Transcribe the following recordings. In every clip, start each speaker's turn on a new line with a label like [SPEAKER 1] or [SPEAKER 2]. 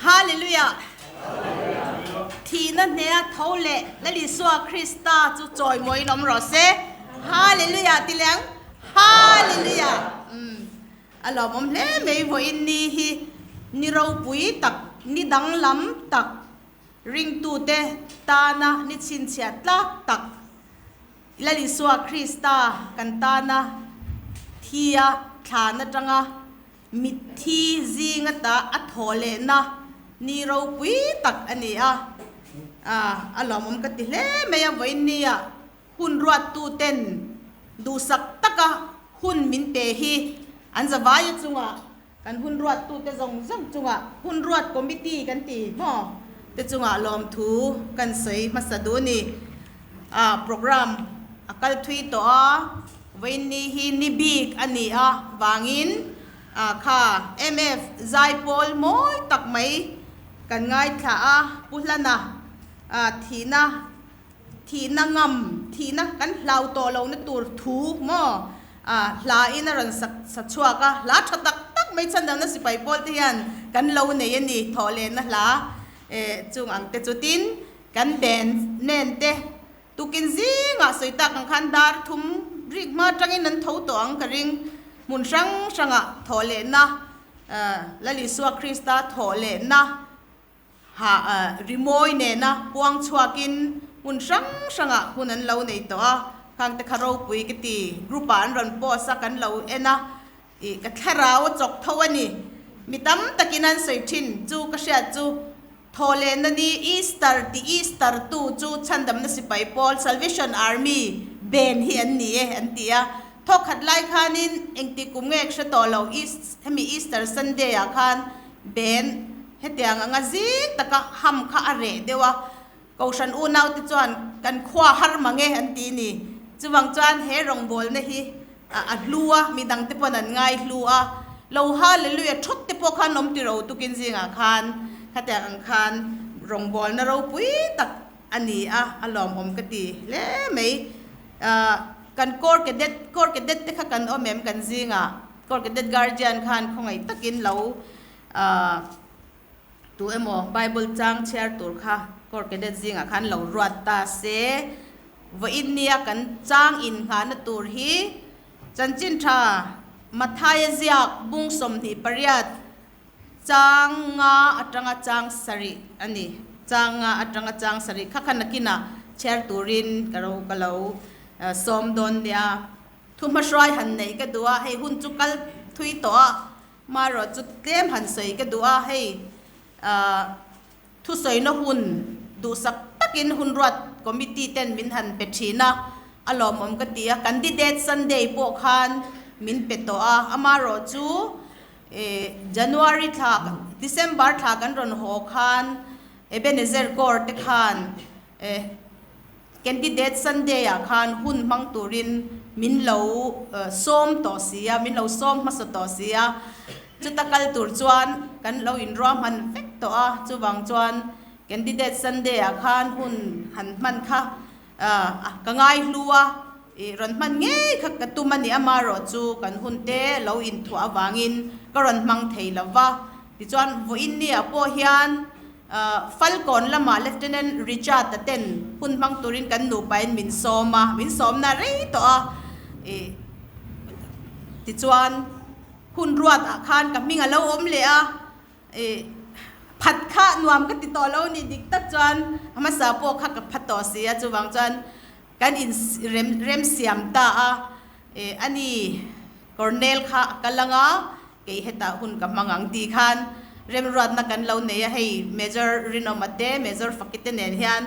[SPEAKER 1] Hallelujah! Thihna hnea tho leh Lal Isua Krista chu chawimawiin awm rawh se. Hallelujah ti leh ang. Hallelujah! Umm a lawmawm hle mai vawiin ni hi ni ropui tak, ni danglam tak, ringtute tana ni chhinchhiah tlak tak, Lal Isua Krista kan tana thia thlan atanga Mitthi zinga ta a thaw lehna ni ropui tak a ni a, a lawmawm ka ti hle mai a, vawiin nia hun ruattuten duhsak taka hun min pe hi an zavaia chungah kan hun ruattute zawng zawng chungah hun ruat committee kan ti maw te chungah lawmthu kan sawi hmasa duh a ni. Programme a kal thui tawh a. Vawiinni hi ni bik a ni a vangin kha MF zaipawl mawi tak mai kan ngaithla a, Pu Hlana thihna thihna ngam thihna kan hlau tawh lohna tur thu maw hla in a rawn sak sa chhuak a, hla tha tak tak mai chhandamna sipai pawl te hian kan lo nei a ni thawh lehna hla chung ang te chu tin kan band nen te Tukin zingah sawi tak ang khan dar thum rik hma atangin an tho tawh ang ka ring. Hmun hrang hrangah thawh lehna, Lal Isua Krista thawh lehna ha rimawi nena puang chhuakin hmun hrang hrangah hun an lo nei tawh a. Khangte kha ropui ka ti. Group ah an rawn post a, kan lo en a. Ih, ka thlarau a chawk tho a ni. Mi tam takin an sawi thin chu ka hriat chu Thawhlehna ni Easter ti Easter tu chu chhandamna sipai pawl Salvation Army ben hi an ni e an ti a. Thawkhat lai khanin engti kum nge ka hre tawh lo East hemi Easter Sunday ah khan ben hetiang anga zing taka ham kha a reh deuh a. Kohhran unaute chuan kan khua har mang e an ti ni. Chuvang chuan he rawngbawlna hi a hlu a, midangte pawn an ngai hlu a. Lo hallelujah thawt te pawh khan awm tiro tukin zingah khan khatiang ang khan rawngbawlna ropui tak a ni a, a lawmawm ka ti hle mai. Kan Corps Cadet, Corps Cadet te kha kan awm em kan zingah? Corps Cadet Guardian khan khawngaih takin lo Tu emaw Bible chang chhiar tur kha Corps Cadet zingah khan lo ruat ta se. Vawiin nia kan chang inngahna tur hi Chanchin Tha Mathaia ziak bung 28 chang nga atanga chang sarih a ni. Chang nga atanga chang sarih kha kha nakinah chhiar turin ka ro ka lo sawm dawn nia. Thuhmahruai han neih ka duh a, hei hun chu kal thui tawh a. Marawh chu tlem han sawi ka duh a, hei thusawina hun duhsak takin hun ruat committee ten min han pe thin a, a lawmawm ka ti a, candidate Sunday pawh khan min pe tawh a, amarawh chu January thla December thla kan rawn haw khan Ebenezer Corps te khan Candidate Sunday ah khan hun hmang turin min lo sawm tawh si a, min lo sawm hmasa tawh si a, chuta kal tur chuan kan lo inruahman vek tawh a, chuvang chuan Candidate Sunday ah khan hun han hman kha ka ngai hlu a, ih rawn hman ngei kha ka tum a ni, amaherawh chu kan hun te lo inthuah avangin ka rawn hmang thei lo va, tichuan vawiin ni ah pawh hian Falkawn lamah Lieutenant Richard-a ten hun hmang turin kan nupain min sawm a, min sawmna rei tawh a, ih tichuan hun ruatah khan ka hming a lo awm leh a, ih phat kha nuam ka ti tawh lo ni dik tak chuan a hmasa pawh kha ka phat tawh si a, chuvang chuan kan in rem remsiam ta a, ih ani Colonel kha a kal ang a, Kei hetah hun ka hmang ang tih khan remruatna kan lo nei a, hei Major Rinawma te, Major Faki te nen hian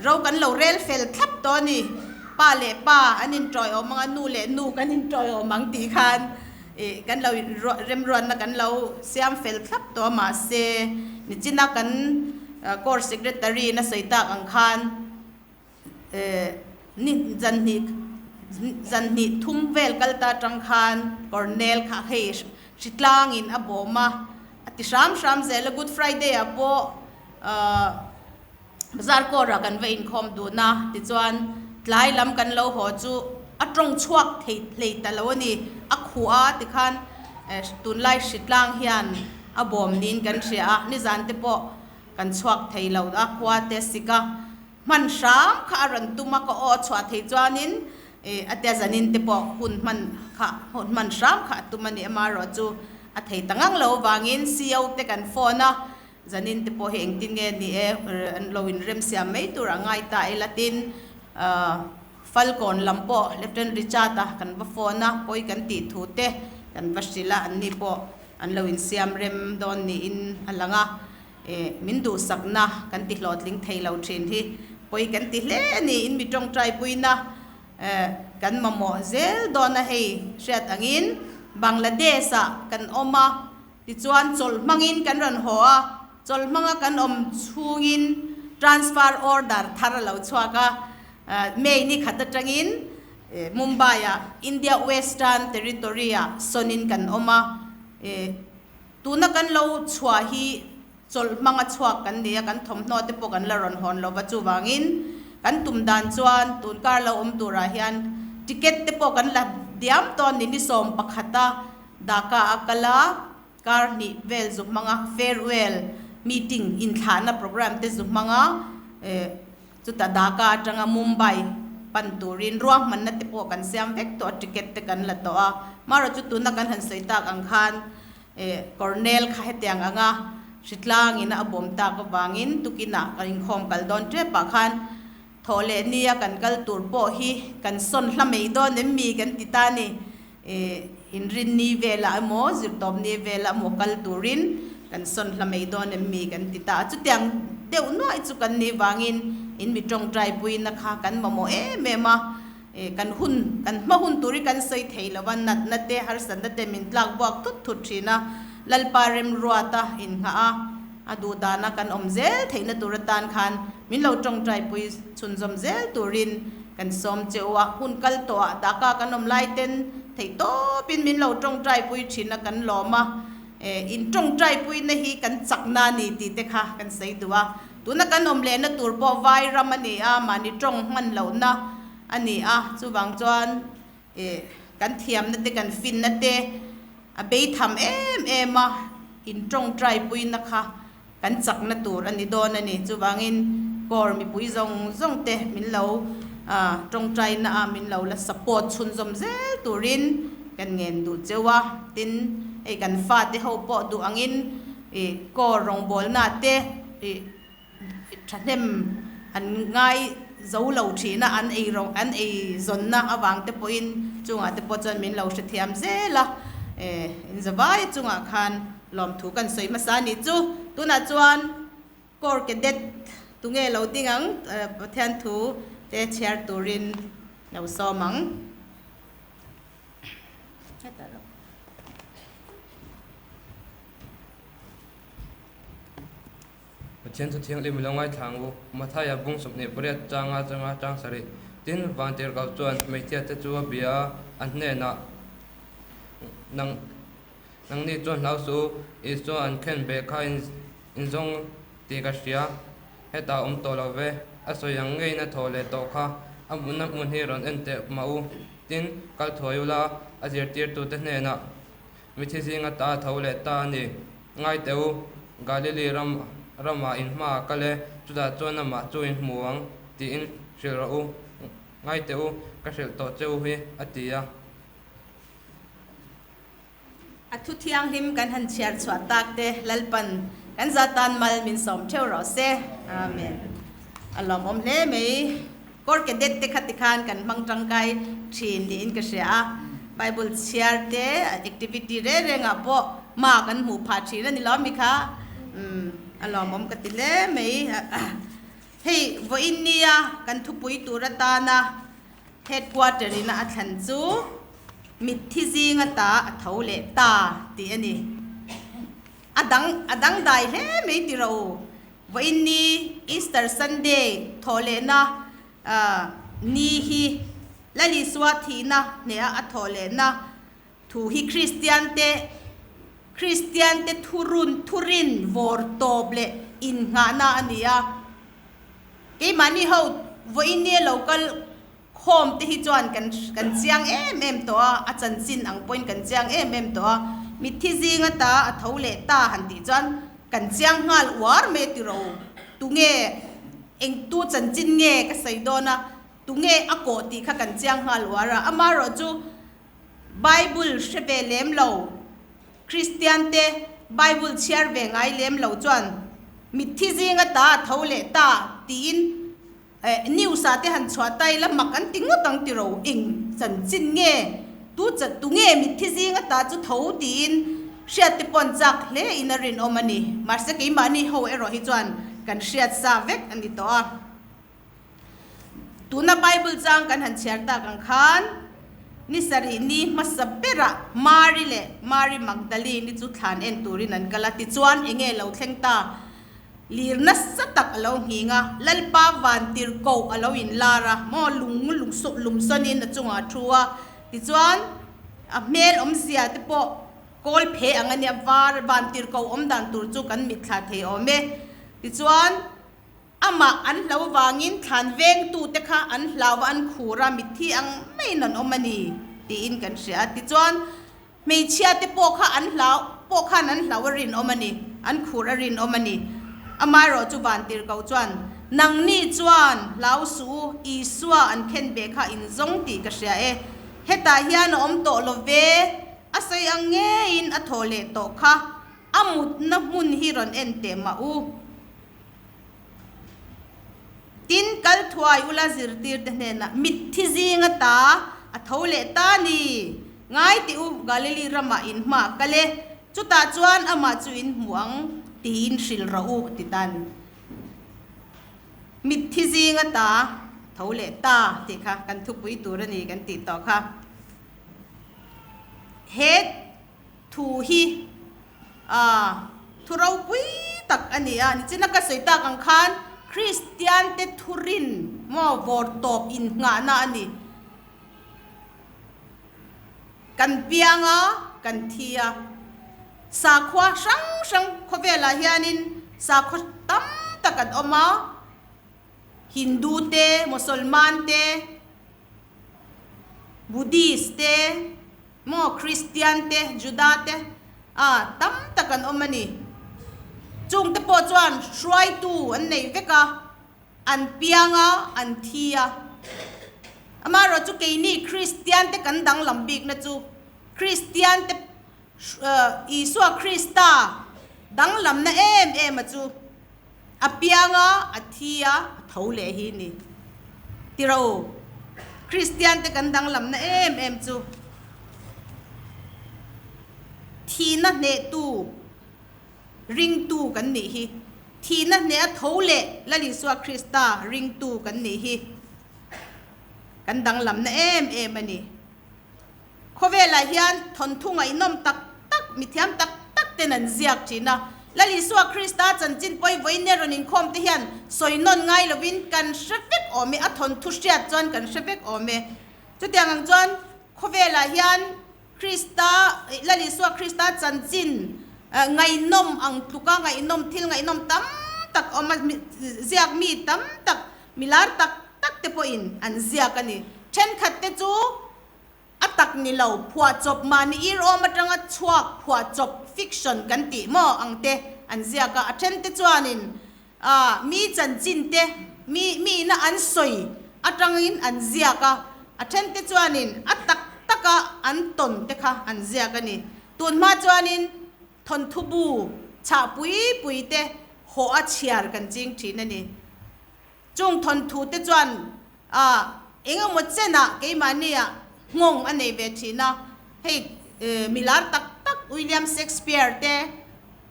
[SPEAKER 1] ro kan lo rel fel thlap tawh a ni. Pa leh pa an inṭawiawm ang a, nu leh nu kan inṭawiawm ang tih khan kan lo remruatna kan lo siam fel thlap tawh a, mahse nichina kan Corps Secretary in a sawi tak ang khan, Ni zanhnih zanhnih thum vel kal ta atang khan Cornel kha hei hritlangin a bawm a, a ti hram hram zel a, Good Friday ah pawh bazar kawrah kan va inkhawm dun a, tichuan tlai lam kan lo haw chu a tawng chhuak thei hlei ta lo a ni, a khuh a tikhan tunlai hritlang hian. a bawm niin kan hria a, nizan te pawh kan chhuak thei lo a, khua te sik a hman hram kha a rawn tum a, ka aw a chhuah thei chuanin ih a tia zanin te pawh hun hman kha hun hman hram kha a tum a ni amaherawh chu a thei ta ngang lo avangin CO te kan phone a, Zanin te pawh hi engtin nge ni e, an lo inrem siam mai tur a ngai ta ila tin Falkawn lam pawh Lieutenant Richard-a kan va phone a, pawi kan tih thu te kan va hrilh a, anni pawh an lo insiam rem dawn niin a lang a, min duhsakna kan ti hlawhtling thei lo thin hi pawi kan ti hle a ni, in mi tawngtai puina kan mamawh zel dawn a hei hriat angin Bangladesh-ah kan awm a. Tichuan chawlh hmangin kan rawn haw a, chawlh hmanga kan awm chhungin transfer order thar a lo chhuak a, May ni khat atangin Mumbai-ah India Western Territory-ah sawnin kan awm a, tuna kan lo chhuah hi chawlh hmanga chhuak kan ni a, kan thawmhnaw te pawh kan la rawn hawn lo va, chuvangin kan tum dan chuan tun kar lo awm turah hian ticket te pawh kan la diam tawn ni, ni 11 a Dhaka a kal a, kar hnih vel zu hmang a, farewell meeting inthlahna programme te zu hmang a, chutah Dhaka atanga Mumbai pan turin ruahmanna te pawh kan siam vek tawh a, ticket te kan la tawh a. Marawh chu tuna kan han sawi tak ang khan Cornell kha hetiang anga hritlangin a bawm tak avangin tukinah kan inkhawm kal dawn tep ah khan Thawh leh nia kan kal tur pawh hi kan sawn hla mai dawn em mi kan ti ta ni. Inrinni velah emaw zirtawpni velah emaw kal turin kan sawn hla mai dawn em mi kan ti ta a. Chutiang deuh nuaih chu kan nih vangin in mi tawngtai puina kha kan mamawh em em a. Kan hun, kan hma hun tur hi kan sawi thei lo va, natna te, harsatna te min tlak buak thut thut thin a. Lalpa remruata innghah a, a duhdana kan awm zel theihna tur atan khan Min lo tawngtaipui chhunzawm zel turin kan sawm che u a, hun kal tawhah Dhaka kan awm lai ten theih tawpin min lo tawngtaipui thin a kan lawm a, in tawngtaipuina hi kan chakna a ni tih te kha kan sawi duh a, tuna kan awm lehna tur pawh vai ram a ni a, mahni tawng hman lohna a ni a, chuvang chuan kan thiamna te kan finna te a beitham em em a, in tawngtaipuina kha Kan chakna tur a ni dawn a ni. Chuvangin Corps mipui zawng zawng te min lo tawngtaina a min lo la support chhunzawm zel turin kan ngen duh cheu a. Tin, hei kan fate ho pawh duh angin ih Corps rawngbawlna te ih thahnem an ngai zo lo thin a, an ei rawng an ei zawnna avang te pawhin chungah te pawh chuan min lo hrethiam zel a. Inzavai chungah khan Lawmthu kan sawi hmasa a nih chu. Tunah chuan Corps Cadet tunge lo ding ang Pathian thu te chhiar turin lo sawm ang.
[SPEAKER 2] Pathian thu thianghlim i lo ngaithla ang u. Mathaia bung 28 changa changa chang sarih. Tin, Vantirhkau chuan hmeichhia te chu a bia a, a hnenah nang Nangni chuan hlau suh u, Isua an khen beh kha in zawng tih ka hria, hetah awm tawh lo ve, a sawi ang ngeiin a thaw leh tawh kha, a mutna hmun hi rawn en teh mah u, tin, kal thuai ula, a zirtirtute hnenah mithi zinga ta a tho leh ta a ni. Ngai teh u, Galili ram ramah in hmaah kal e, chutah chuan amah chu in hmu ang tiin hrilh rawh u, ngai teh u, ka hrilh tawh che u hi, a ti a.
[SPEAKER 1] A thu thianghlim kan han chhiar chhuah tak te Lalpan kan za tan mal min sawm theuh rawh se. Amen. A lawmawm hle mai. Kawr cadet te kha tikhan kan hmang tangkai thin niin ka hria a. Bible chhiar te activity reng rengah pawh ma kan hmuh phah thin a ni lo mi kha. Umm a lawmawm ka ti hle mai. Hei vawiin nia kan thupui tur atana Headquarter ina a thlan chu mitthi zinga ta a tho leh ta tih a ni. A dang a dang dai hle mai ti rawh u. Vawiin ni Easter Sunday thawh lehna ni hi Lal Isua thihna hneha a thawh lehna thu hi Kristian te Kristian te thurun thurin vawr tawp leh innghahna a ni a. Keimahni ho vawiin nia lo kal khawm te hi chuan kan kan chiang em em tawh a, a chanchin ang pawhin kan chiang em em tawh a. Mitthi zinga ta a tho leh ta han tih chuan kan chiang nghal uar mai a ti ro. Tunge eng tu chanchin nge ka sawi dawn a, tunge a kawh tih kha kan chiang nghal uar a. Amaherawhchu Bible hre ve lem lo, Kristian te Bible chhiar ve ngai lem lo chuan mitthi zinga ta a tho leh ta tiin News ah te han chhuah ta ila mak an ti ngawt ang tiro eng chanchin nge tu tu nge mitthi zinga ta chu tho tiin hriat te pawh an chak hle in a rinawm a ni. Mahse keimahni ho erawh hi chuan kan hriat sa vek a ni tawh a. Tuna Bible chang kan han chhiar tak ang khan ni sarih ni hmasa berah Mari leh Mari Magdalene-i chu thlan en turin an kal a, tichuan enge lo thleng ta? Lir nasa tak a lo nghing a, Lalpa vantir koh a lo inlar a, maw lung lumsawnin a chungah a thu a, tichuan a hmel awmzia te pawh kawl phe ang a nia, var vantir koh awm dan tur chu kan mitthla thei awm e, tichuan. Amah an hlo vangin thlan vengtute kha an hlau a, an khur a, mitthi ang maiin an awm a ni tiin kan hria a. Tichuan, hmeichhiate pawh kha an hlau pawh khan an hlau a rinawm a ni, an khur a rinawm a ni. Amaherawhchu Vantirhkoh chuan, Nangni chuan hlau suh u, Isua an khenbeh kha in zawng tih ka hria e. Hetah hian a awm tawh lo ve, a sawi ang ngeiin a thaw leh tawh kha, a mutna hmun hi rawn en teh mah u. Tin, kal thuai ula zirtirte hnenah mitthi zinga ta a tho leh ta ni. Ngai tih u, Galili ramah in hma a kal e, chutah chuan amah chu in hmu ang tiin hrilh rawh u, ti ta ni. Mitthi zinga ta a tho leh ta tih kha kan thupui tur a ni kan tih tawh kha. He thu hi A, thu ropui tak a ni a, nichina ka sawi tak ang khan Kristiante thurin maw vawr tawp innghahna a ni. Kan piang a, kan thi a. Sakhua hrang hrang khawvelah hianin sakhua tam tak an awm a, Hindu te, Mosolman te, Buddhist te, Maw Kristian te, Juda te a tam tak an awm a ni. Chung te pawh chuan hruaitu an nei vek a, an piang a, an thi a. Amaherawh chu keini Kristian te kan danglam bikna chu Kristian te Isua Krista danglamna em em a chu a piang a, a thi a, a tho leh hi ni. Tiro, Kristian te kan danglamna em em chu thihna hnehtu, ringtu kan nih hi. Thihna hneh a tho leh Lal Isua Krista ringtu kan nih hi kan danglamna em em a ni. Khawvelah hian thawnthu ngaihnawm tak tak, mithiam tak tak ten an ziak thin a. Lal Isua Krista chanchin pawi vawiin nia rawn inkhawm te hian sawi nawn ngai lovin kan hre vek awm e, a thawnthu hriat chuan kan hre vek awm e. Chutiang ang chuan khawvelah hian Krista, Lal Isua Krista chanchin ngaihnawm ang tluka ngaihnawm thil ngaihnawm tam tak awm a, ziak mi tam tak, milar tak tak te pawhin an ziak a ni. Thenkhat te chu A tak ni lo, phuahchawp mahni ir awm atanga chhuak phuahchawp, fiction, kan tih maw ang te an ziak a, a then te chuanin ah mi chanchin te mi mi ina an sawi atangin an ziak a, a then te chuanin a tak taka an tawn te kha an ziak a ni. Tun hma chuanin thawnthu bu chhah pui pui te hawh a chhiar kan ching thin a ni. Chung thawnthu te chuan ah eng emaw chenah keimahnia nghawng a nei ve thin a, hei milar tak tak William Shakespeare te,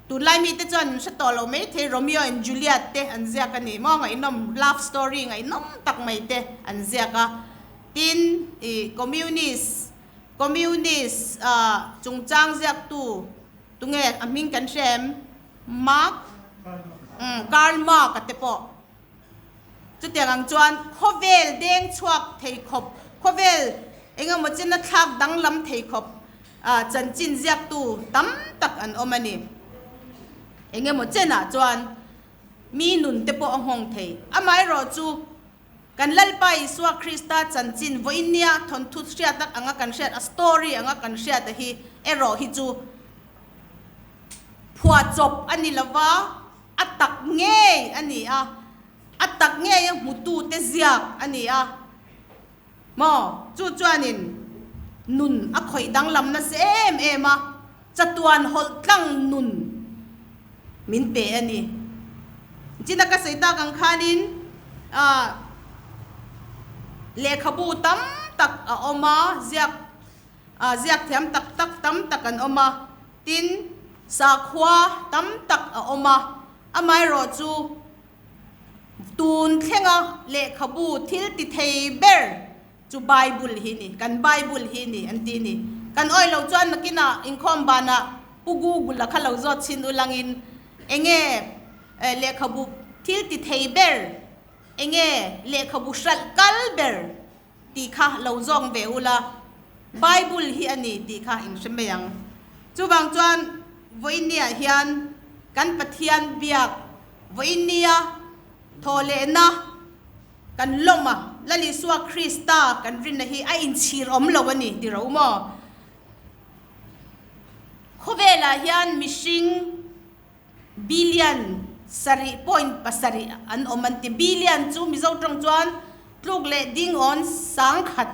[SPEAKER 1] tunlai mite chuan min hre tawh lo mai thei, Romeo and Juliet te an ziak a ni maw, ngaihnawm love story ngaihnawm tak mai te an ziak a, tin ih communist communist ah chungchang ziaktu tunge a hming kan hre em? Mark umm Karl Mark a te pawh. Chutiang ang chuan khawvel deng chhuak thei khawp, khawvel eng emaw china thlak danglam thei khawp chanchin ziaktu tam tak an awm a ni. Eng emaw chenah chuan mi nun te pawh a nghawng thei. Amaherawh chu kan Lalpa Isua Krista chanchin vawiin nia thawnthu hriat tak anga kan hriat, a story anga kan hriat a hi erawh hi chu. Phuahchawp a ni lo va, a tak ngei a ni a, a tak ngeia hmutute ziak a ni a. Maw? Chu chuanin nun a khawih danglam nasa em em a, chatuan hawlh tlang nun min pe a ni. China ka sawi tak ang khanin lehkhabu tam tak a awm a, ziak ziak thiam tak tak tam tak an awm a, tin sakhua tam tak a awm a, amaherawhchu Tun thlenga lehkhabu thil ti thei ber chu Bible hi ni, kan Bible hi ni an ti ni. Kan awih loh chuan nakinah inkhawm banah Pu Google-a kha lo zawt chhin u langin enge lehkhabu thil ti thei ber, enge lehkhabu hralh kal ber tih kha lo zawng ve ula, Bible hi a ni tih kha in hre mai ang. Chuvang chuan vawiinniah hian kan Pathian biak Vawiinnia thawhlehna kan lawm a, Lal Isua Krista kan rinna hi a inchhir awm lo a ni ti ro maw? Khawvelah hian mihring billion sarih point pasarih an awm an ti. Billion chu Mizo tawng chuan tluk leh ding awn sangkhat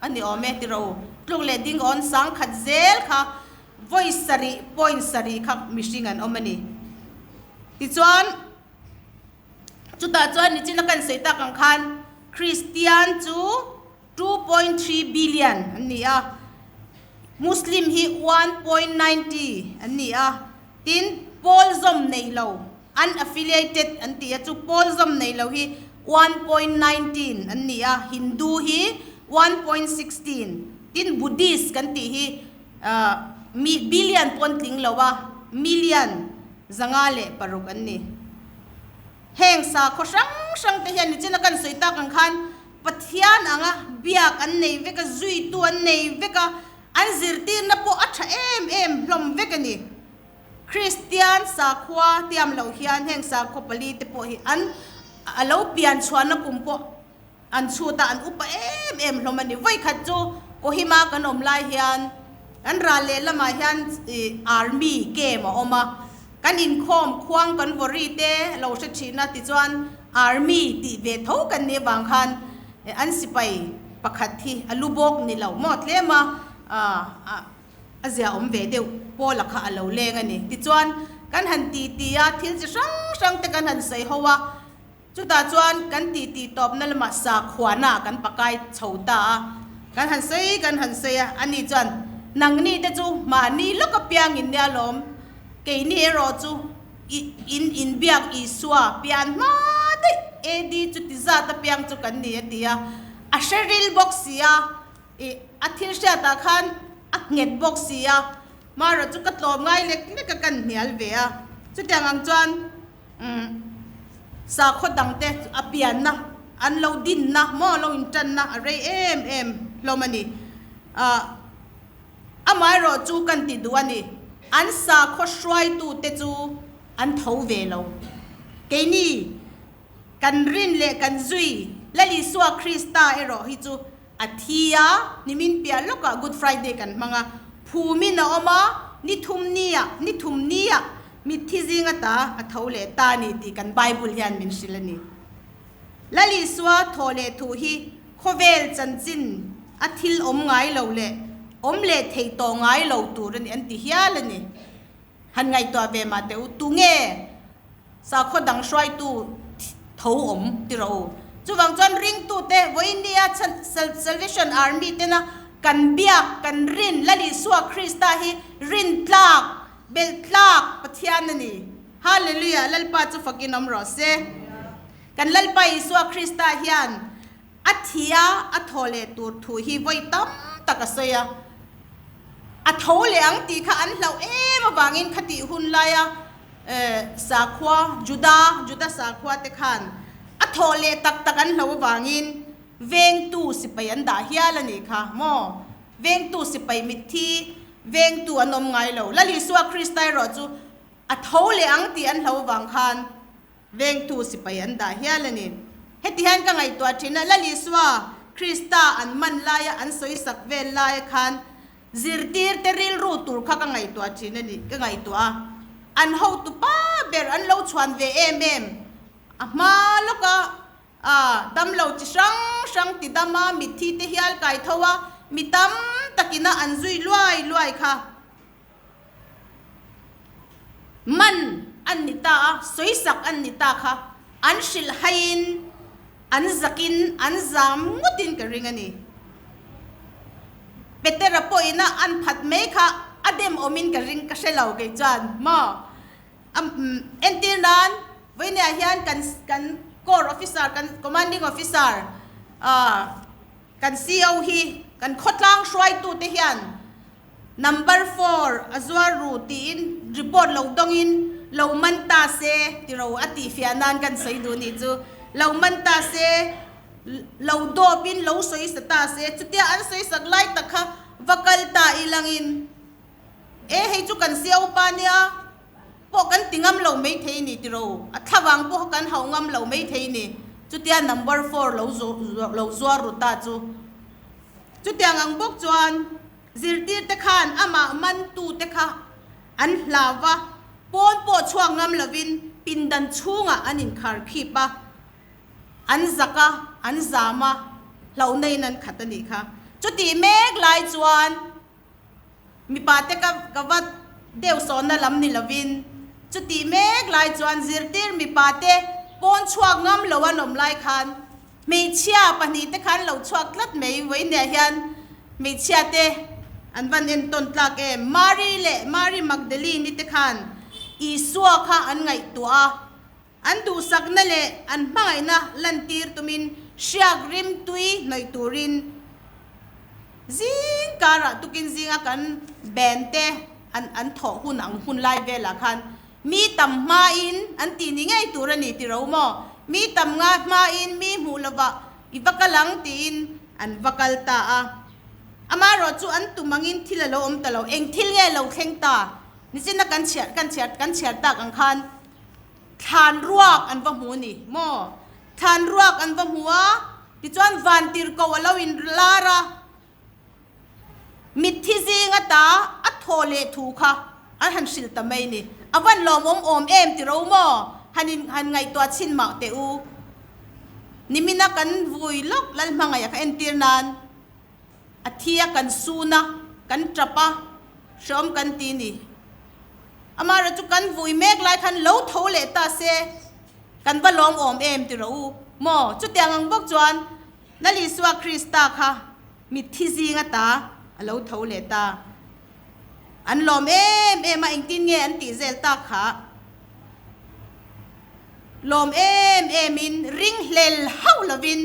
[SPEAKER 1] a ni awm e ti ro. Tluk leh ding awn sangkhat zel kha vawi sarih point sarih kha mihring an awm a ni. Tichuan, chutah chuan nichina kan sawi tak ang khan Kristian chu 2.3 billion an ni a, Muslim hi 1.90 an ni a, tin pawl zawm nei lo, unaffiliated an ti a, chu pawl zawm nei lo hi 1.19 an ni a, Hindu hi 1.16, tin Buddhist kan tih hi billion pawn tling lo a, million 506 an ni. Heng sakhaw hrang hrang te hian nichina kan sawi tak ang khan Pathian anga biak an nei vek a, zuitu an nei vek a, an zirtirna pawh a tha em em hlawm vek a ni. Kristian sakhua tiam loh hian heng sakhaw pali te pawh hi an a lo pian chhuahna kum pawh An chhut a, an upa em em hlawm a ni. Vawikhat chu Kohima kan awm lai hian kan ral leh lamah hian Army camp a awm a, kan inkhawm khuang kan vawri te lo hre thin a, tichuan Army tih ve tho kan nih avang khan an sipai pakhat hi a lu bawk ni lo maw tlem a, a zia awm ve deuh Paula kha a lo leng a ni. Tichuan kan han titi a, thil chi hrang hrang te kan han sawi ho a. Chutah chuan kan titi tawpna lamah sakhuana kan pakai chho ta a, kan han sawi kan han sawi a, ani chuan, Nangni te chu mahni lawk apiang in nia lawm, keini erawh chu i in inbiak Isua pian hma daih AD chuti zat apiang chu kan ni a ti a, a hre ril bawk si a, i a thil hriatah khan a nghet bawk si a, marawh chu ka tlawm ngai lek lek a kan hnial ve a, chutiang ang chuan. Umm sakhaw dangte a pianna an lo dinna maw lo intanna a rei em em hlawm a ni. Ahh amaherawh chu kan ti duh a ni, an sakhaw hruaitute chu an tho ve lo. Keini kan rin leh kan zui Lal Isua Krista erawh hi chu a thi a, nimin piah lawkah Good Friday kan hmang a, phumin a awm a, ni thum nia, ni thum nia Mitthi zinga ta a tho leh ta ni tih kan Bible hian min hrilh a ni. Lal Isua thaw leh thuh hi khawvel chanchin a thil awm ngai lo leh awm leh thei tawh ngai lo tur a ni an ti hial a ni. Han ngaihtuah ve mah teh u, tunge sakhaw dang hruaitu tho awm ti rawh u. Chuvang chuan ringtute vawinia Salvation Army tena kan biak, kan rin Lal Isua Krista hi rintlak Belh tlak Pathian a ni. Hallelujah! Lalpa chu fakin awm rawh se. Kan Lalpa Isua Krista hian a thi a, a thaw leh tur thu hi vawi tam tak a sawi a. A tho leh ang tih kha an hlauh em avangin khatih hun laia sakhua, Juda, Juda sakhua te khan a thaw leh tak tak an hlauh avangin vengtu sipai an dah hial a nih kha maw? Vengtu sipai mitthi vengtu an awm ngai lo. Lal Isua Krista erawh chu a tho leh ang tih an hlo vang khan vengtu sipai an dah hial a ni. Heti hian ka ngaihtuah thin a, Lal Isua Krista an man laia an sawi sak vel laia khan zirtirte rilru tur kha ka ngaihtuah thin a ni, ka ngaihtuah a. An hotu pa ber an lo chhuan ve em em. A hma lawka a damlo chi hrang hrang ti dama mitthi te hial kai tho a, mi tam takina an zui luai luai kha. Man an ni ta a, sawisak an ni ta kha an hrilh haiin an zakin an zam ngawtin ka ring a ni. Petera pawhin a an phat mai kha a dem awmin ka ring ka hre lo kei chuan maw. Entir nan vawinia hian kan kan Corps Officer kan Commanding Officer kan CO hi kan khawtlang hruaitute hian Number four a zuar ru tiin report lo dawngin lo man ta se ti ro a tih fiah nan kan sawi duh nih chu. Lo man ta se, lo dawpin lo sawi sa ta se, chutia an sawi sak lai tak kha va kal ta ilangin e hei chu kan sia upa nia pawh kan ti ngam lo maithei ni ti ro, a thlavang pawh kan hauh ngam lo maithei ni chutia number four lo lo zuar ru ta chu. Chutiang ang bawk chuan zirtirte khan amah mantute kha an hlau va, pawn pawh chhuak ngam lovin pindan chhungah an inkhar khip a, an zak a, an zam a, hlauhna-in an khat a nih kha. Chutih mek lai chuan mipate ka ka va deuh sawnna lam ni lovin chutih mek lai chuan zirtir mipate pawn chhuak ngam lo an awm lai khan Hmeichhia pahnihte khan lo chhuak tlat mai vawiinah hian hmeichhiate an van entawn tlak em? Mari leh Mari Magdalene-i te khan Isua kha an ngaihtuah a, an duhsakna leh an hmangaihna lantir tumin hriak rimtui hnawih turin zing karah tukin zinga kan band te an an thawh hun ang hun lai velah khan Mi tam hmain an tih ni ngei tur a ni ti ro maw? Mi tam nga hmain mi hmuh lovah i va kal ang tiin an va kal ta a. Amaherawh chu an tum angin thil a lo awm ta lo. Eng thil nge lo thleng ta? Nichina kan chhiar kan chhiar kan chhiar tak ang khan thlan ruak an va hmu a ni maw? Thlan ruak an va hmu a, tichuan vantirhkoh a lo inlar a. Mitthi zinga ta a thaw leh thu kha an han hrilh ta mai ni. A van lawmawm awm em ti ro maw? Han in han ngaihtuah chhin mah teh u. Nimina kan vui lawk lal hmangaih a kha entir nan a thi a kan sun a, kan tap a, hreawm kan ti ni. Amaherawhchu chu kan vui mek lai khan lo tho leh ta se kan va lawm awm em ti ro u maw? Chutiang ang bawk chuan Lal Isua Krista kha mitthi zing ata a lo tho leh ta. An lawm em em a, engtin nge an tih zel tak kha? Lawm em emin ringhlel hauh lovin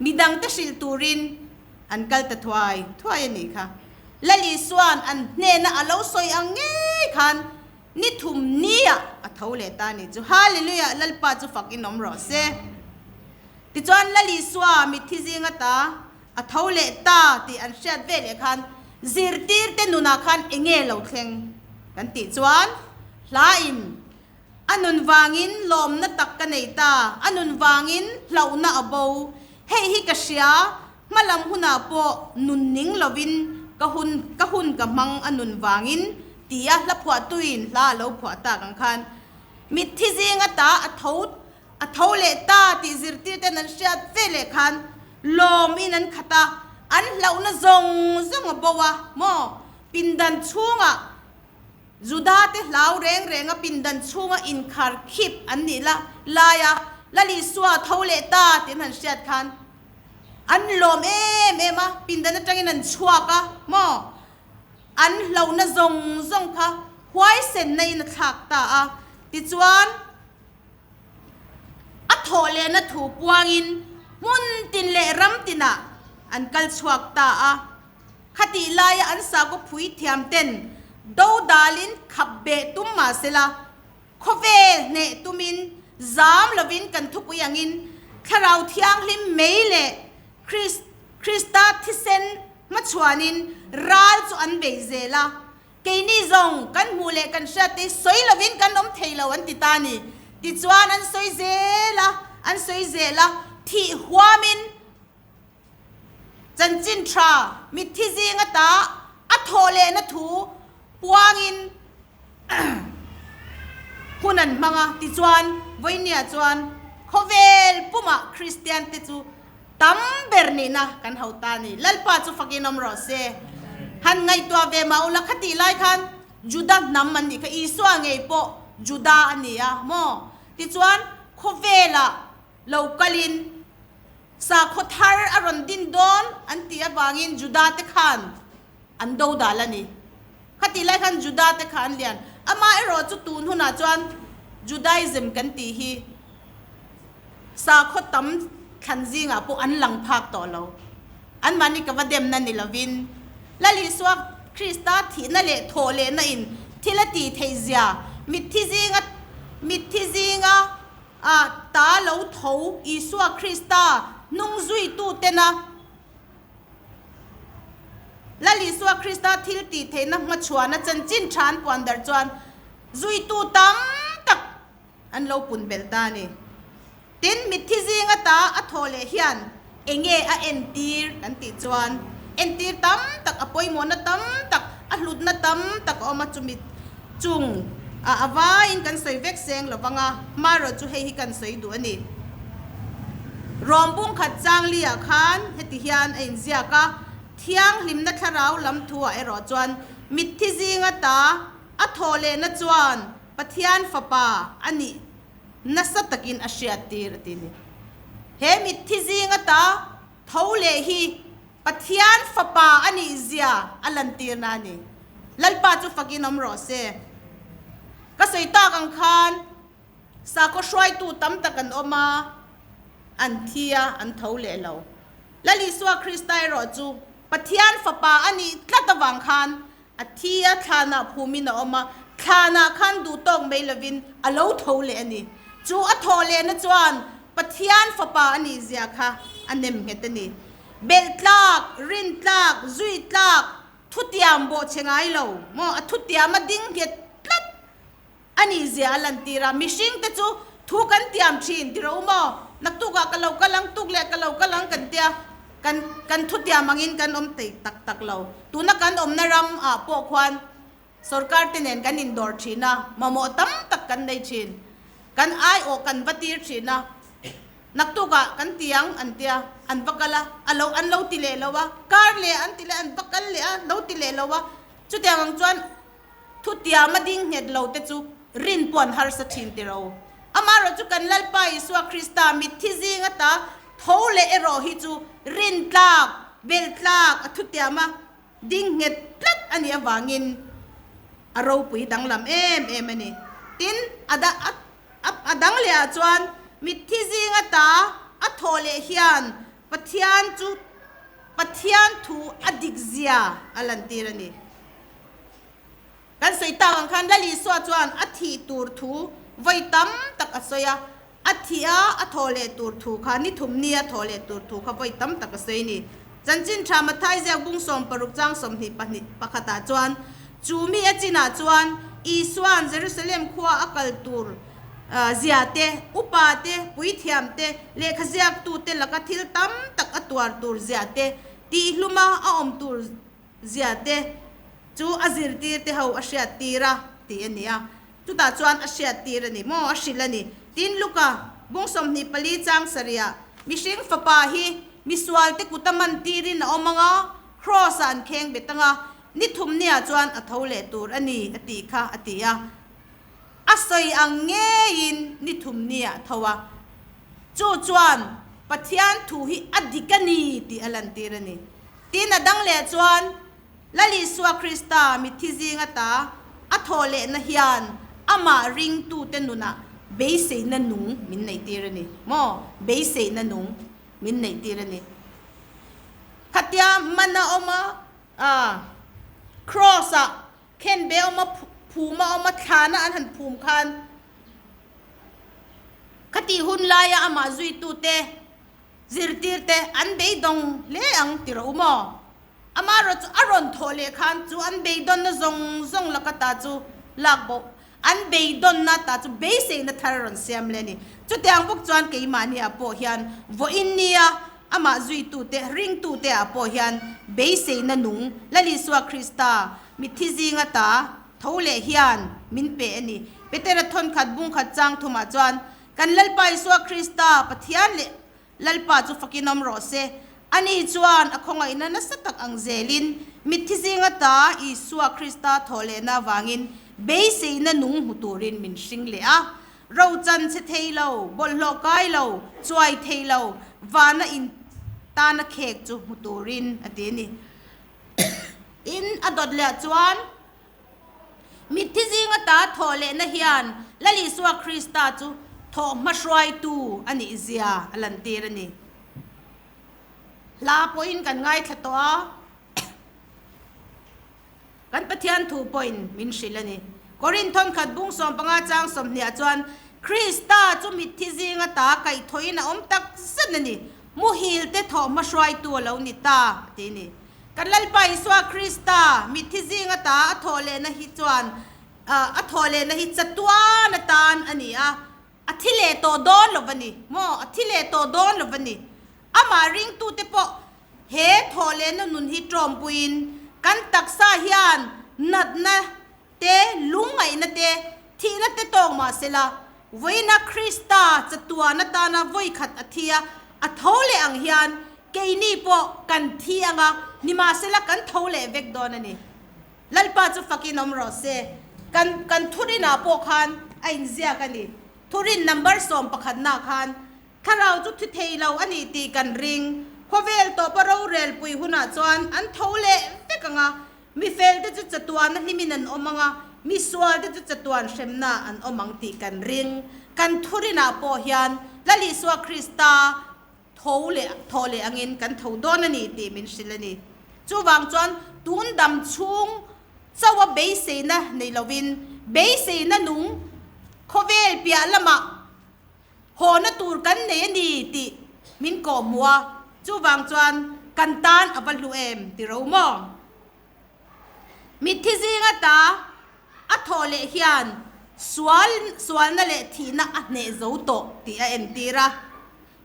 [SPEAKER 1] midangte hrilh turin an kal ta thuai thuai a nih kha. Lal Isua'n an hnena a lo sawi ang ngei khan Ni thum niah a tho leh ta a ni chu. Hallelujah! Lalpa chu fak in awm rawh se. Tichuan Lal Isua mitthi zinga ta a tho leh ta tih an hriat ve leh khan zirtirte nunah khan enge lo thleng kan tih chuan hla in a nun vangin lawmna tak ka nei ta, a nun vangin hlauhna a bo, hei hi ka hria, Hmalam hunah pawh nun ning lovin ka hun ka hun ka hmang a nun vangin tia hla phuahtuin hla a lo phuah tak ang khan mitthi zinga ta a tho a tho leh ta tih zirtirten an hriat ve leh khan lawmin an khat a, an hlauhna zawng zawng a bo a maw? Pindan chhungah Juda te hlau reng reng a pindan chhunga inkhar khip an nih la laia Lal Isua tho leh ta tih an han hriat khan an lawm em em a, pindan atangin an chhuak a maw? An hlauhna zawng zawng kha huaisenna in a thlak ta a, tichuan a thawh lehna thu puangin hmun tin leh ram tinah an kal chhuak ta a. Khatih laia an sakhaw phui thiam ten dodalin khap beh tum mah sela, khawvel hneh tumin zam lovin kan thupui angin Thlarau Thianghlim mei leh Krista thisen hmachhuanin ral chu an bei zel a. Keini zawng kan hmuh leh kan hriat te hi sawi lovin kan awm thei lo an ti ta a ni. Tichuan an sawi zel a, an sawi zel a, thih huamin Chanchin tha mitthi zinga ta a thawh lehna thu puangin Hun an hmang a, tichuan vawinia chuan khawvel pumah Kristian te chu tam ber nihna kan ho ta a ni. Lalpa chu fakin awm rawh se. Han ngaihtuah ve mah ula khatih lai khan Juda hnam an nih kha, Isua ngei pawh Juda a ni a maw? Tichuan khawvelah lo kalin sakhaw thar a rawn din dawn an tih avangin Juda te khan an do dal a ni. Khatih lai khan Juda te kha an lian. Amaherawh chu tun hunah chuan Judaism kan tih hi sakhaw tam thlan zingah pawh an lang phak tawh lo. Anmahni ka va demna ni lovin Lal Isua Krista thihna leh thawh lehna in thil a tih theih zia mitthi zinga mitthi zinga ah ta lo tho Isua Krista hnung zuitu tena Lal Isua Krista thil tih theihna hmachhuana chanchin tha an puan darh chuan zuitu tam tak an lo pun belh ta a ni. Tin, mitthi zinga ta a thawh leh hian enge a entir kan tih chuan entir tam tak, a pawimawhna tam tak, a hlutna tam tak a awm a, chumi chung a a vaiin kan sawi vek seng lo vang a, hmarawh chu hei hi kan sawi duh a ni. Rawm bungkhat Changli-ah khan heti hian a inziak a, Thianghlimna thlarau lam thu-ah erawh chuan mitthi zinga ta a thawh lehna chuan Pathian Fapa a nih nasa takin a hriattir a ti ni. He mitthi zinga ta tho leh hi Pathian Fapa a nih zia a lantirna a ni. Lalpa chu fakin awm rawh se. Ka sawi tak ang khan sakhaw hruaitu tam tak an awm a, an thi a, an tho leh lo. Lal Isua Krista erawh chu Pathian Fapa a nih tlat avang khan A thi a, thlanah phumin a awm a, thlanah khan duh tawk mai lovin a lo tho leh a ni. Chu a thawh lehna chuan Pathian Fapa a nih zia kha a nem nghet a ni. Belh tlak, rin tlak, zui tlak, thutiam bawh che ngai lo maw? A thutiam a ding nghet tlat a nih zia a lantir a. Mihring te chu thu kan tiam thin ti ro maw? Naktukah ka lo kal ang, tuk leh ka lo kal ang kan tia, kan kan thu tiam angin kan awm thei tak tak lo. Tuna kan awmna ram ah pawh khuan sorkar te nen kan indawr thin a, mamawh tam tak kan nei thin. Kan aiawh kan va tir thin a, naktukah kan ti ang an tia, an va kal a, a lo an lo ti leh lo a, kar leh an ti leh an va kal leh a, lo ti leh lo a, chutiang ang chuan Thutiam a ding nghet lo te chu rin pawh an harsa thin ti ro. Amaherawh chu kan Lalpa Isua Krista mitthi zing ata tho leh erawh hi chu rin tlak, bel tlak a thutiam a ding nghet tlat a nih avangin a ropui danglam em em a ni. Tin, a a dang leh ah chuan mitthi zing ata a thawh leh hian Pathian chu Pathian thu a dik zia a lantir a ni. Kan sawi tak ang khan Lal Isua chuan a thih tur thu vawi tam tak a sawi a, a thih a, a thawh leh tur thu kha, ni thum ni a thawh leh tur thu kha vawi tam tak a sawi a ni. Chanchin tha Mathai ziak bung 60 chang 22 pakhatah chuan, Chu mi a chinah chuan Isua'n Jerusalem khua a kal tur zia te, upa te, puithiam te, lehkha ziaktute laka thil tam tak a tuar tur zia te, tihhluma a awm tur Zia te chu a zirtir te ho a hriat tir a tih a ni a, chutah chuan a hriat tir a ni maw, a hrilh a ni. Tin, Luka bung 24 chang sarihah, Mihring fapa hi misual te kut a man tirin a awm ang a, Kraws ah an kheng bet ang a, ni thumniah chuan a tho leh tur a ni a tih kha a ti a. A sawi ang ngeiin ni thumniah a tho a, chu chuan Pathian thu hi a dik a ni tih a lantir a ni. Tin, a dang leh chuan Lal Isua Krista mitthi zing ata a thawh lehna hian amah ringtute nunah beiseina nung min neihtir a ni maw? Beiseina nung min neihtir a ni. Khatia man a awm a, Kraws-ah khenbe a awm a, phum a awm a, thlana an han phum khan khatih hun laia amah zuitute Zirtirte an beidawng hle ang ti rawh u maw? Amaherawh chu a rawn thawh leh khan chu an beidawnna zawng zawng laka ta chu lak bo, an beidawnna ta chu beiseina thar a rawn siam leh a ni. Chutiang bawk chuan keimahniah pawh hian vawiin nia amah zuitute, ringtute ah pawh hian beiseina nung Lal Isua Krista mitthi zinga ta. tho leh hian min pe a ni. Petera thawnkhat bungkhat chang thumah chuan, Kan Lalpa Isua Krista, Pathian leh Lalpa chu fakin awm rawh se. Ani chuan a khawngaihna nasa tak ang zelin mitthi zinga ta Isua Krista thawh lehna avangin beiseina nung hmu turin min hring leh a. Rochan che thei lo, bawlhhlawh kai lo, chuai thei lo, vana in tana khek chu hmu turin a ti a ni. Tin, a dawt leh chuan Mitthi zinga ta thawh lehna hian Lal Isua Krista chu thawh hmahruaitu a nih zia a lantir a ni. Hla pawhin kan ngaithla tawh a, kan Pathian thu pawhin min hrilh a ni. Korinth thawnkhat bung 15 chang 20 chuan Krista chu mitthi zinga ta kaihthawhin a awm tak zet a ni, muhil te thawh hmahruaitu a lo ni ta a ti a ni. Kan Lalpa Isua Krista mitthi zing ata a thawh lehna hi chuan a thawh lehna hi chatuan atan a ni a, a thi leh tawh dawn lo va ni maw? A thi leh tawh dawn lo va ni. Amah ringtute pawh he thawh lehna nun hi tawmpuiin kan taksa hian natna te, lungngaihna te, thihna te tawk mah sela, vawiina Krista chatuan atana vawikhat a thi a, a tho leh ang hian keini pawh kan thi anga, nimahsela kan tho leh vek dawn a ni. Lalpa chu fakin awm rawh se. Kan kan thurinah pawh khan a inziak a ni. Thurin number 11 na khan Thlarau chu thi thei lo a ni tih kan ring. Khawvel tawpa rorelpui hunah chuan an tho leh vek ang a, Mi felte chu chatuana hlimin an awm ang a, mi sualte chu chatuan hremna an awm ang tih kan ring. Kan thurinah pawh hian Lal Isua Krista tho leh thaw leh angin kan tho dawn a ni tih min hrilh a ni. Chuvang chuan tun dam chhung chauha beiseina nei lovin beiseina nung khawvel piah lamah Hawhna tur kan nei a ni tih min kawh hmuh a, chuvang chuan kan tan a va hlu em ti ro maw? Mitthi zinga ta a thawh leh hian sual sualna leh thihna a hneh zo tawh tih a entir a.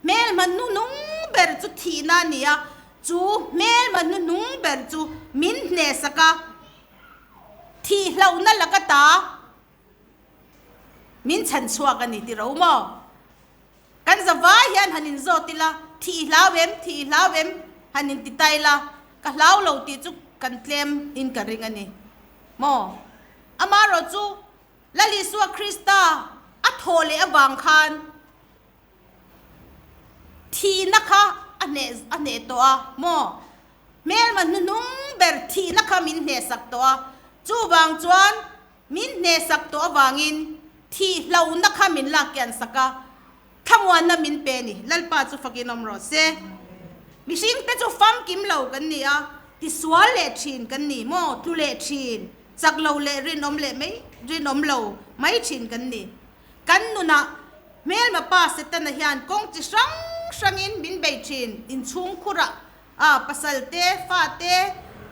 [SPEAKER 1] Hmelma hnuhnung ber chu thihna a ni a, chu hmelma hnuhnung ber chu min hnehsak a, thihlohna laka ta Min chhan chhuak a ni ti ro maw? Kan zavai hian han inzawt ila, thih i hlau em, thih i hlau em han inti ta ila, ka hlau lo tih chu kan tlem in ka ring a ni maw? Amaherawh chu Lal Isua Krista a thawh leh avang khan thihna kha a hneh a hneh tawh a maw? Hmelma hnuhnung ber thihna kha min hnehsak tawh a, chuvang chuan Min hnehsak tawh avangin thihlohna kha min lak kian sak a, thlamuanna min pe a ni. Lalpa chu fakin awm rawh se. Mihringte chu famkim lo kan ni a, tisual leh thin kan ni maw, tlu leh thin, chak lo leh rinawm leh mai rinawm lo mai thin kan ni. Kan nunah hmelma pa Setana hian kawng chi hrang hrangin min bei thin, inchhungkhurah A pasal te, fa te,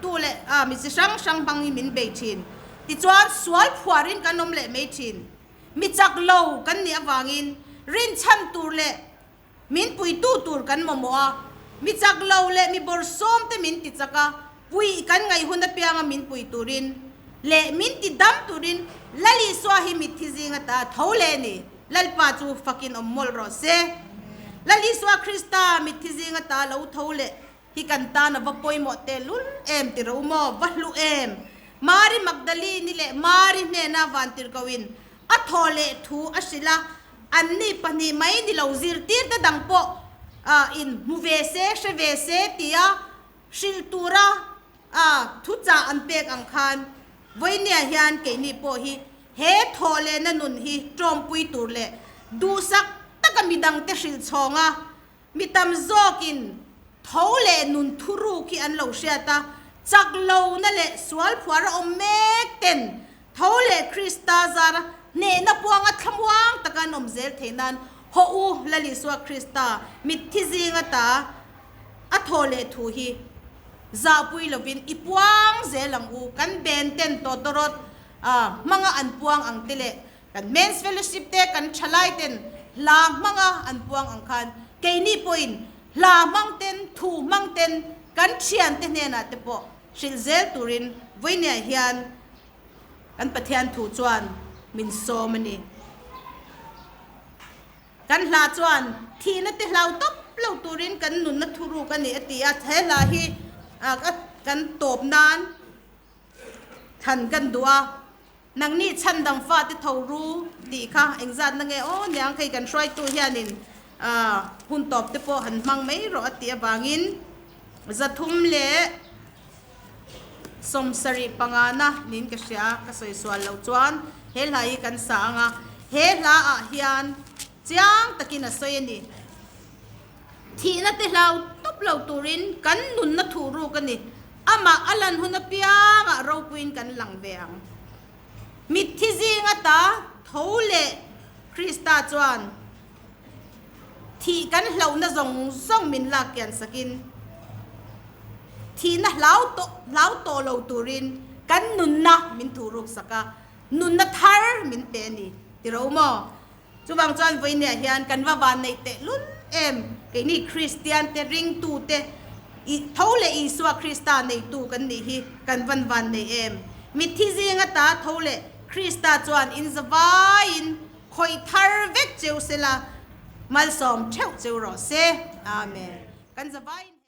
[SPEAKER 1] tu leh a mi chi hrang hrang hmang hi min bei thin. Tichuan sual phuarin kan awm leh mai thin. Mi chak lo kan nih avangin rinchhan tur leh min puitu tur kan mamawh a. Mi chak lo leh mi bawrhsawm te min ti chak a, puih kan ngaih hun apianga min pui turin leh min ti dam turin Lal Isua hi mitthi zinga ta tho leh a ni. Lalpa chu fakin awm mawlh rawh se. Lal Isua Krista mitthi zinga ta lo tho leh hi kan tan a va pawimawh tehlul em ti ro maw? Va hlu em? Mari Magdalene-i leh Mari hnena vantirhkohin a thaw leh thu a hrilh a, anni pahnih mai ni lo zirtirte dang pawh in hmu ve se, hre ve se tia hrilh tura A thuchah an pek ang khan vawinia hian keini pawh hi he thawhlehna nun hi tawmpui tur leh duhsak taka midangte hrilh chhawng a, mi tam zawkin tho leh nun thuruk hi an lo hriat a, chak lohna leh sual phuar a awm mek ten tho leh Krista zara hnehna puanga thlamuang taka an awm zel theih nan hawh u Lal Isua Krista mitthi zinga ta A thaw leh thu hi zahpui lovin i puang zel ang u, kan ben ten tawtawrawt hmanga an puang ang te leh kan Men's Fellowship te kan thalai ten hla hmanga an puang ang khan keini pawhin hla hmang ten thu hmang ten kan thiante hnenah te pawh hrilh zel turin vawinia hian. Kan Pathian thu chuan min sawm a ni. Kan hla chuan thihna te hlau tawp lo turin kan nunna thuruk a ni a ti a, he hla hi kan tawp nan thlan kan duh a, nangni chhandam fate tho ru tih kha engzat na nge aw niang hei kan hruaitu hianin hun tawp te pawh han hmang mai rawh a tih avangin 375 na niin ka hria ka sawi sual loh chuan he hla hi kan sa ang a, he hla ah hian chiang takin a sawi a ni. Thihna te hlau tawp lo turin kan nunna thuh ruk a ni. Amah a lan hun apiangah ropuiin kan lang ve ang. Mitthi zinga ta tho leh Krista chuan thih kan hlauhna zawng zawng min lak kian sakin thihna hlau tawh hlau tawh lo turin kan nunna min thuh ruk sak a, nunna thar min pe a ni. Ti ro maw? Chuvang chuan vawinia hian kan va van neih teh lul em? Keini Kristian te, ringtu te, i tho leh Isua Krista neitu kan nih hi kan van van nei em? Mitthi zing ata tho leh Krista chuan in zavaiin khawih thar vek cheu sela, malsawm theuh cheu rawh se. Amen. Kan zavaiin.